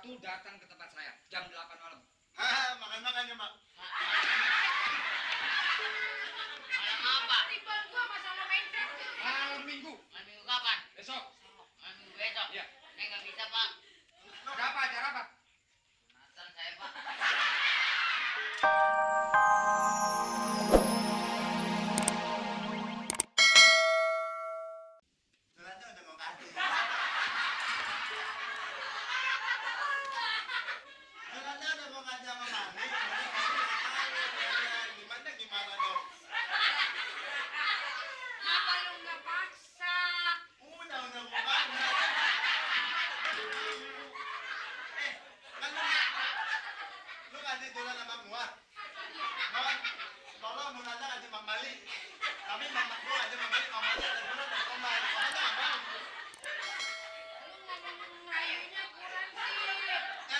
waktu datang ke tempat saya jam 8 malam. Makan ya, Mak. Malam apa? Tiban gua masalah main set. Malam Minggu. Malam Minggu kapan? Besok. Malam Minggu besok? Iya. Saya nggak bisa, Pak. Ada apa? Acara apa? Sunatan saya, Pak. Sunatnya udah mau kasih. Sunatnya udah mau kasih sama Mami. Gimana dong? Kenapa lu nggak paksa? Udah bukan. Kan lu kasih tulan sama gua. Tolong Munanda kasih Mang Mali. Tapi gua aja Mang Mali, Mang Mali ada tulan dari Om Mali. Makanya nggak mau. Lu ngomong ngelayunya kurang sih.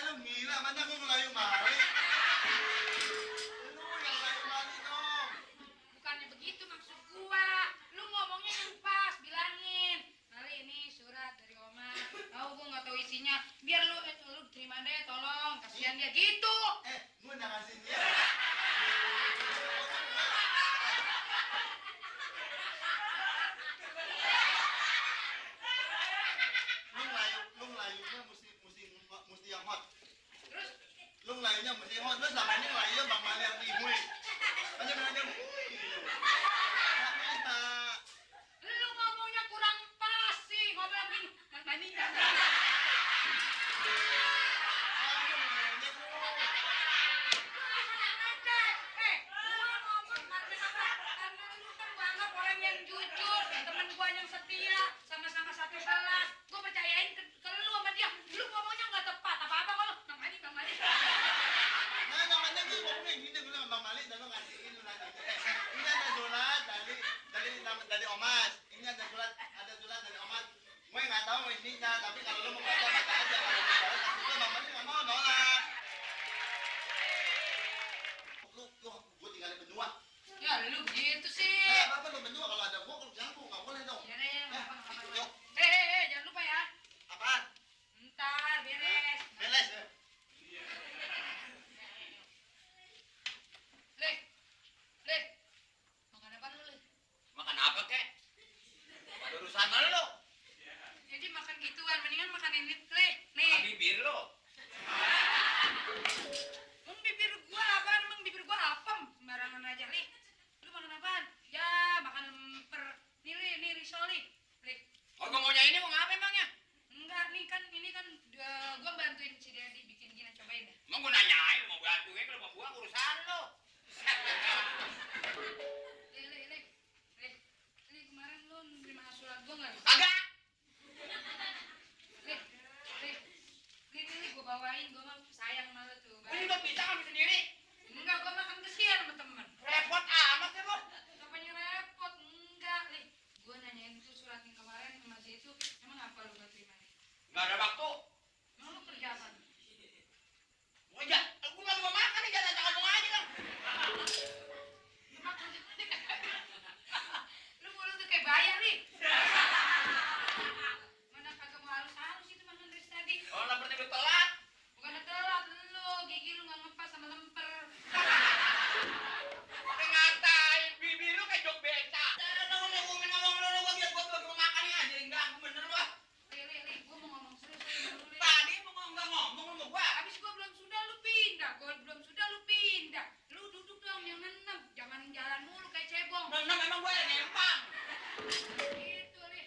Lu gila, mana gua ngelayu Mali. Lu yang ngelayu Mali dong. Bukannya begitu maksud gua. Lu ngomongnya yang pas, bilangin. Mari ini surat dari Oma. Tahu gua nggak tahu isinya. Biar lu terima deh, tolong. Kasihan dia gitu. Gua udah kasih dia. Lu ngelayunya mesti yang hot. Terus Lu ngelayunya mesti hot. Lu sama ini ngelayu Bang Mali yang imui. Aja bilang aja. lu ngomongnya kurang pas sih. Ngomongin banding. Sama-sama satu kelas, gue percayain ke lu sama dia. Lu ngomongnya nggak tepat, apa-apa kalau Bang Mali. Nah, namanya gue ngomongnya gini, gue bilang Bang Mali dan lo ngasihin lu nanya. Ini ada surat dari Omas. Ini ada surat dari Omas. Gue nggak tahu isinya, tapi kalau lu mau baca aja. Kalau lu baca kasih gue Bang Mali nggak mau nolak. Gue tinggalin berdua. Ya lu begitu sih. Apa lu berdua kalau ada gue kalau jangan nggak boleh dong. Ya, Yuk. jangan lupa ya. Apaan? Ntar beres. Beres ya. Leh. Makan apa lu, Leh? Makan apa, Kek? Ada urusan lu. Jadi makan gituan, mendingan makan ini, Leh. Nih. Bibir lu. Emang bibir gua apem. Sembarangan aja, Leh. Lu makan apaan? Ya, makan lemper. Nih, risoli. Leh. Oh, ngomongnya ini mau ngapa emangnya? Enggak, ini kan gua bantuin si Dedi bikin gini, cobain deh. Emang gua nanyain lu mau bantuin, kalau mau buang urusan lu. Leh. Ini kemarin lu nerima surat gua nggak? Kagak. Leh. Ini gua bawain, gua mah sayang sama lu tuh. Ini udah bisa ambil sendiri. Enggak, gua makan kesian sama temen. Repot amat ya, lu. Apanya repot? Enggak, Leh. Gua nanyain tuh surat yang kemarin sama si itu, emang apa lu gak terima? Enggak ada waktu. Emang lu kerja apa? Gua nggak mau makan nih, jangan ngomong aja dong. Lu mulut tuh kayak bayar nih. Mana kagak mau halus-halus itu makan dari tadi. Oh, lempernya udah telat. Bukan telat lu, gigi lu nggak ngepas sama lemper. Udah ngatain, bibir lu kayak jok beca. Ngomong lu, gua biar gua mau makan nih aja, enggak, gua bener lu. Leh, gua mau ngomong serius dulu, Leh. Tadi nggak ngomong lu gua. Habis gua belum sudah lu pindah. Lu duduk dong yang nenem, jangan jalan mulu kayak cebong. Memang gua yang nempang. Gitu, Leh.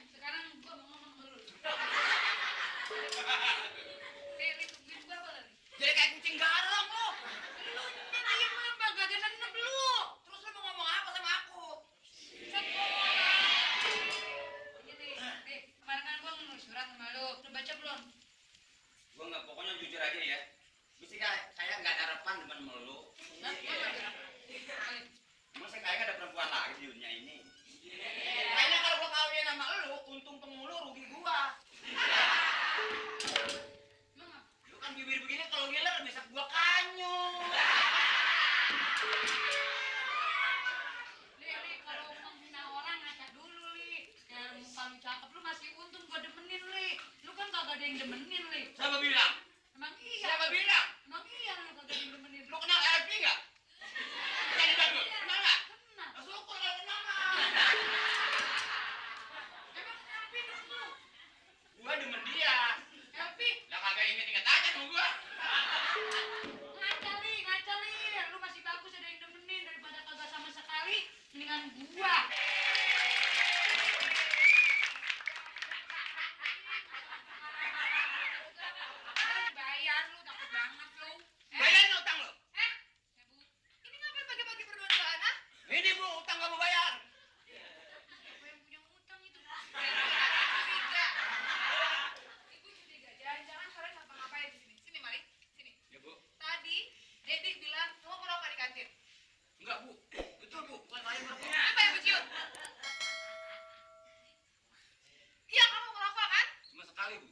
Sekarang gua mau ngomong sama lu. Leh, tungguin gua apa lagi? Jadi kayak kucing garong lu. Lu diem apa? Gak ada nenem lu. Terus lu mau ngomong apa sama aku? Kemarin kan gua nulis surat sama lu. Udah baca belum? Gua nggak, pokoknya jujur aja ya. Mesti saya nggak ada harapan dengan melu. Nah, Emang saya kayaknya ada perempuan lagi di dunia ini. Kayaknya kalau gua kawin sama lu, untung pemulu rugi gua. emang apa? Lu kan bibir begini kalau ngiler bisa gua kanyung. Li, kalau menghina orang ngaca dulu, Li. Ya, didemenin, Li. Siapa bilang? Emang iya. Siapa bilang? Emang iya lu kagak didemenin. Lu kenal LP nggak? Kenal dangdut? Kenal nggak? Kenal. Nah, syukur kalau kenal mah. Emang kenapa lu? Gua demen dia. Elpi, Lah kagak inget-inget aja sama gua. ngaca li. Lu masih bagus ada yang demenin daripada kagak sama sekali. Mendingan gua. Bayar lu takut banget lu. Bayarin utang lu. Ya, Bu. Ini ngapain pagi-pagi berdua-duaan, ah? Ini bu, utang gak mau bayar. Siapa yang punya utang itu? Curiga. Ibu curiga. Jangan-jangan kalian ngapa-ngapain di sini. Sini, Mari. Sini. Ya bu. Tadi, Dedik bilang kamu merokok di kantin. Enggak bu. Betul bu, bukan saya merokok. Apa yang cium? Iya, kamu merokok kan? Cuma sekali bu.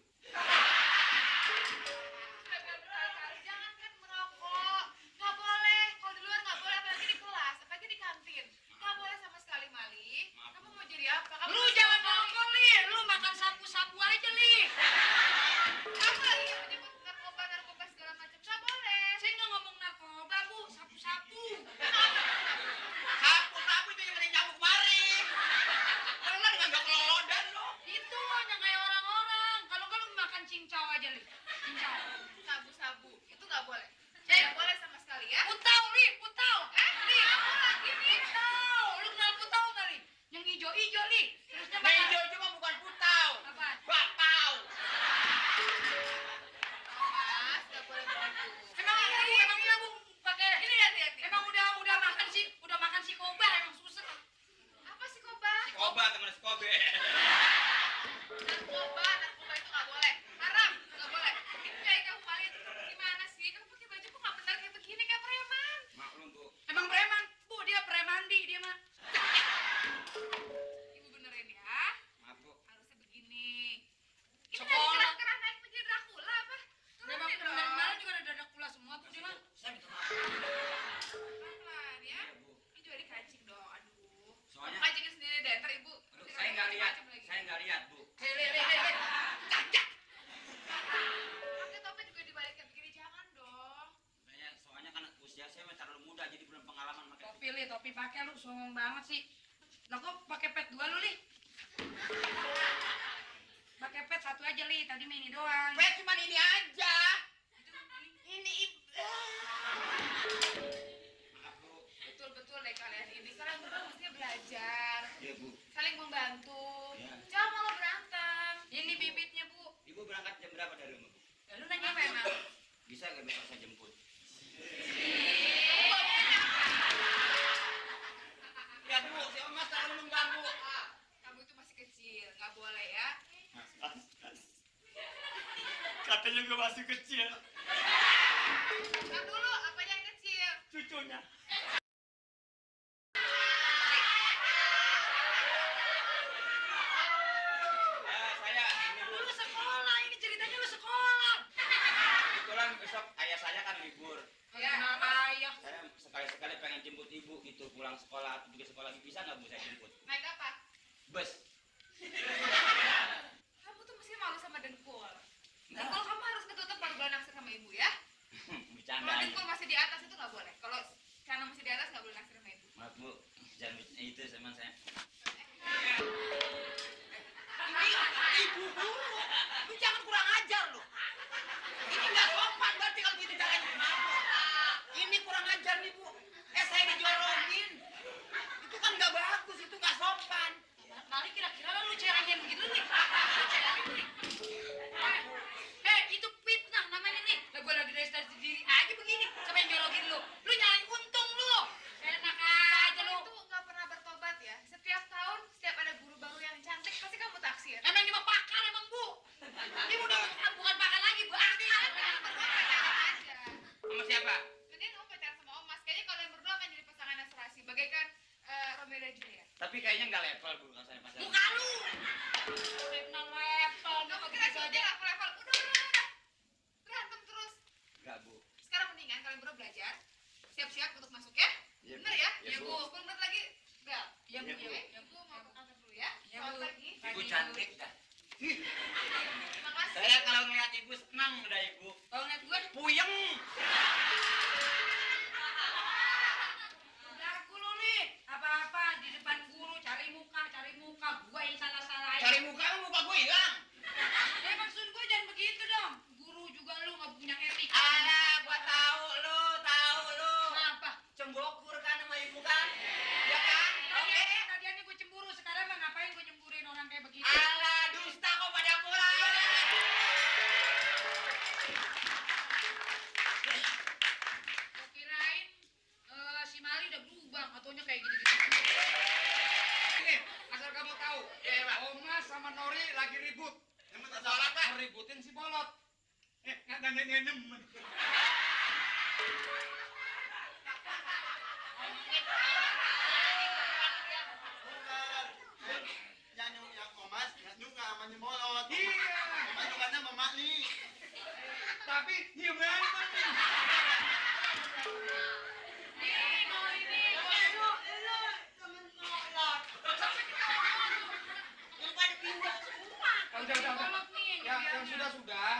Sudah bilang berkali-kali, jangankan merokok. Nggak boleh. Kalau di luar nggak boleh, apalagi di kelas, apalagi di kantin. Nggak boleh sama sekali, Mali. Kamu mau jadi apa? Kamu Lu mau jangan jadi Mali. ngomong li, lu makan sapu-sapu aja li. Kamu lagi yang menyebut narkoba segala macam. Nggak boleh. Saya nggak ngomong narkoba bu, sapu-sapu. Sapu-sapu itu yang mending nyamuk kemari. Bener nggak kelolodan lo. Itu yang kayak orang-orang. Kalau kan lu makan cincau aja li, cincau. Sabu-sabu. Itu nggak boleh. Eh. Nggak boleh sama sekali, ya. Putau li, putau. Li, kamu lagi nih. Putau, lu kenal putau nggak li? Yang hijau-hijau li. Terusnya Nah, hijau itu mah bukan putau. Apaan? Bapau. Mas, nggak boleh begitu. Emang iya bu, pakai Ini lihat nih. emang udah makan si kobar emang susah. Apa sih koba? Koba teman Skobe. Narkoba itu nggak boleh. Haram, nggak boleh. Kayak kamu kalian gimana sih? Kamu pakai baju kok nggak benar kayak begini kayak preman? Maklum bu. Emang preman, bu dia premandi dia mah. Ibu benerin ya. Maaf bu. Harusnya begini. Ini Sekolah. lagi kerah-kerah naik menjadi Dracula apa? Memang Turunin dong. kemarin juga ada dadak pula semua tuh dia mah. Saya minta maaf. Pelan-pelan ya. Iya bu. Ini juga dikancing dong. Aduh. Soalnya, Kancingin sendiri deh. Ntar ibu. aduh, saya nggak lihat. Saya nggak lihat bu. Hei. Cacat. Pakai topeng juga dibalikin begini jangan dong. Soalnya kan usia saya masih terlalu muda jadi belum pengalaman pakai. Topi li, topi pakai lu songong banget sih. Lah kok pakai pet 2 lu li? Pakai pet 1 aja li, tadi main ini doang. Pet cuma ini aja. Ini Maaf bu. Betul-betul deh kalian ini. Kalian berdua mestinya belajar. Iya bu. Saling membantu. Iya. Jangan malah berantem. ini bibitnya bu. Ibu berangkat jam berapa dari rumah bu? Ya, lu nanya Apa emang? Bisa nggak besok saya jemput? Ya bu, si Omas terlalu mengganggu. Kamu itu masih kecil, nggak boleh ya. Mas. Katanya gue masih kecil. Ntar dulu, apanya yang kecil? Cucunya. Saya ini bu. Lu sekolah, ini ceritanya lu sekolah. Kebetulan besok ayah saya kan libur. Ya. Kenapa ayah? Saya sekali-sekali pengen jemput ibu gitu pulang sekolah atau juga sekolah lagi bisa nggak bu saya jemput? Naik apa? Bus. Kamu tuh mesti malu sama dengkul. Dengkul kamu harus ketutup baru boleh naksir sama ibu ya. Bercanda Kalau aja. dengkul masih di atas itu nggak boleh. Kalau celana masih di atas nggak boleh naksir sama ibu. Maaf bu, jangan itu sama saya. Ini ibu dulu. Lu jangan kurang ajar lu. Ini nggak sopan berarti kalau gitu caranya. Ini kurang ajar nih bu. Saya dijorongin. Itu kan nggak bagus, itu nggak sopan. Mari kira-kira lu cerahin begitu nih. Lu cerahin nih. Itu fitnah namanya nih. Lah gua lagi dari sendiri aja begini. Siapa yang jorogin lu? Lu nyalain untung lu. Enak aja lu. Kamu itu nggak pernah bertobat ya. Setiap tahun, setiap ada guru baru yang cantik, pasti kamu taksir. Emang ini mah pakar emang bu. Ini udah bukan pakar lagi bu. Akar. Aja. Sama siapa? Mending kamu pacaran sama Omas. Kayaknya kalian berdua akan jadi pasangan yang serasi. Bagaikan Romeo dan Juliet. Tapi kayaknya nggak level bu kalau saya pacaran. Muka lu. Fitnah level. Kamu kira dia aku level. Udah. Berantem terus. Nggak bu. Sekarang mendingan kalian berdua belajar. Siap-siap untuk masuk ya. Iya, Bener Bu. ya? Iya, Bu. 10 menit lagi. Bel. Ya bu. Iya, Bu. Ya, Bu mau ke kantor dulu ya. Ya, Selamat Bu. pagi. Ibu cantik dah. Terima kasih. Saya kalau ngeliat ibu senang udah ibu. Kalau ngeliat gue, Puyeng. aku lu nih. Apa-apa di depan guru cari muka. Gue yang salah-salahin. Cari muka muka gue hilang. Maksud gue jangan begitu dong. Guru juga lu nggak punya etika. Alah, gua tahu lu. Kenapa? Cembokur kan sama ibu kan? Ya kan? Oke. Tadiannya gue cemburu, sekarang mah ngapain gue cemburuin orang kayak begitu? Alah, dusta kok pada pulang. Gue kirain si Mali udah berubah, katanya kayak gitu-gitu. Ini, asal kamu tahu, Iya, Pak. Oma sama Nori lagi ribut. Yang penting Soal apa? Ngeributin si Bolot. Nggak ngenem. bukan. Yang Omas nyuka sama Nyembolot. Iya, Omas nyukanya sama Mali. tapi gimana? Udah. Yang sudah.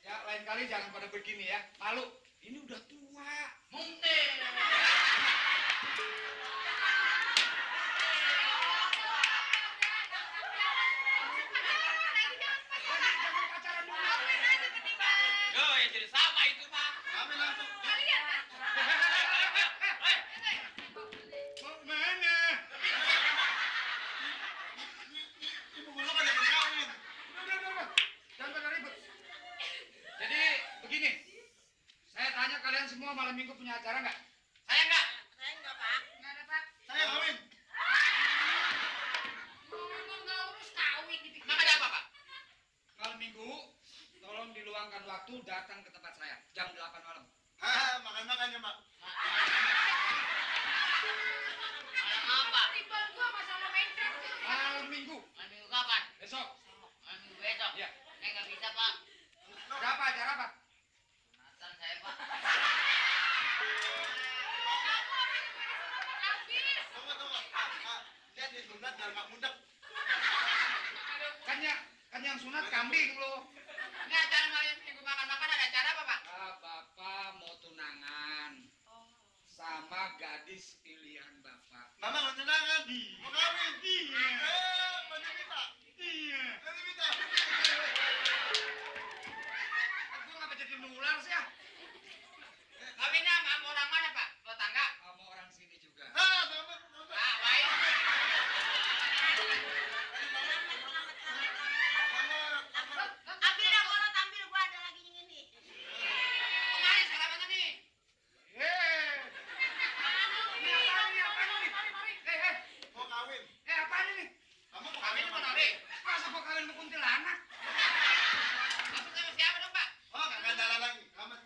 Ya, lain kali jangan pada begini ya. Malu. Ini udah tua. Mungkin. Jangan pacaran dulu. Yo, ya jadi sama itu, Pak. Kami langsung. Mau mana? Ibu guru kan yang kawin. Udah. Jangan pada ribut. Jadi begini. Saya tanya kalian semua malam minggu punya acara nggak? Saya enggak. Nggak ada, Pak. Saya kawin. Ngomong nggak urus kawin dipikir. Emang ada apa, Pak? Malam minggu, tolong diluangkan waktu datang ke tempat saya jam 8 malam. Makan ya, Mak. Apa? Ribet gua masalah mencret. Malam minggu, Minggu kapan? besok. Minggu besok. Iya. Saya nggak bisa, Pak. Acara apa? Sunatan saya, Pak. Tunggu. Dia disunat biar nggak mudek. Kan yang sunat kambing lo. Ini acara malam minggu makan-makan ada acara apa, Pak? Bapak mau tunangan sama gadis pilihan Bapak. Mama mau tunangan. Mau kawin. Iya. Mana minta? Iya. Mana minta? Aku ngapa jadi nular sih ya? Kawinnya sama orang mana, Pak? Tetangga? Sama orang sini juga. Sama. Ah, baik. Ambil dah Bolot, ambil gua ada lagi yang ini. Kemarin salamannya nih. Hei. Ini apaan nih? Mau kawin. Apaan ini? Kamu mau Kawin kawin sama sama Nori. Masa mau kawin sama kuntilanak? Maksud sama siapa dong, Pak? Oh, kakak jalan lagi. Kamu.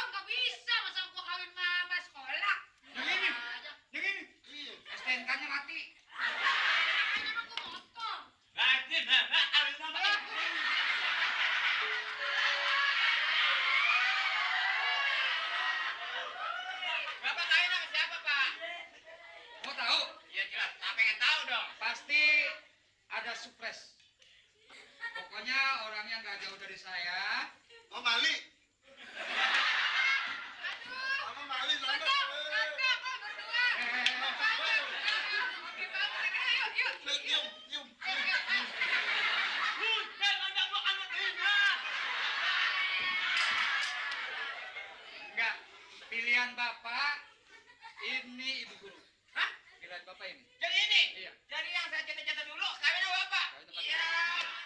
Nggak bisa masa gua kawin sama abah sekolah. Yang ini. Iya. STNK-nya mati. Kan emang gua motor. Berarti Bapak kawin sama ibu. Bapak kawin sama siapa, Pak? Mau tahu? Ya jelas, tak pengen tahu dong. Pasti ada surprise. Pokoknya orangnya nggak jauh dari saya. Oh, Mali. Kamu Mali sama. Yum. Jangan gua anak ini. Enggak. Pilihan Bapak ini Ibu Guru. Hah? Pilihan Bapak ini. Jadi ini? Iya. Jadi yang saya cita-cita dulu, kawin sama Bapak? Kawin sama Bapak. Iya.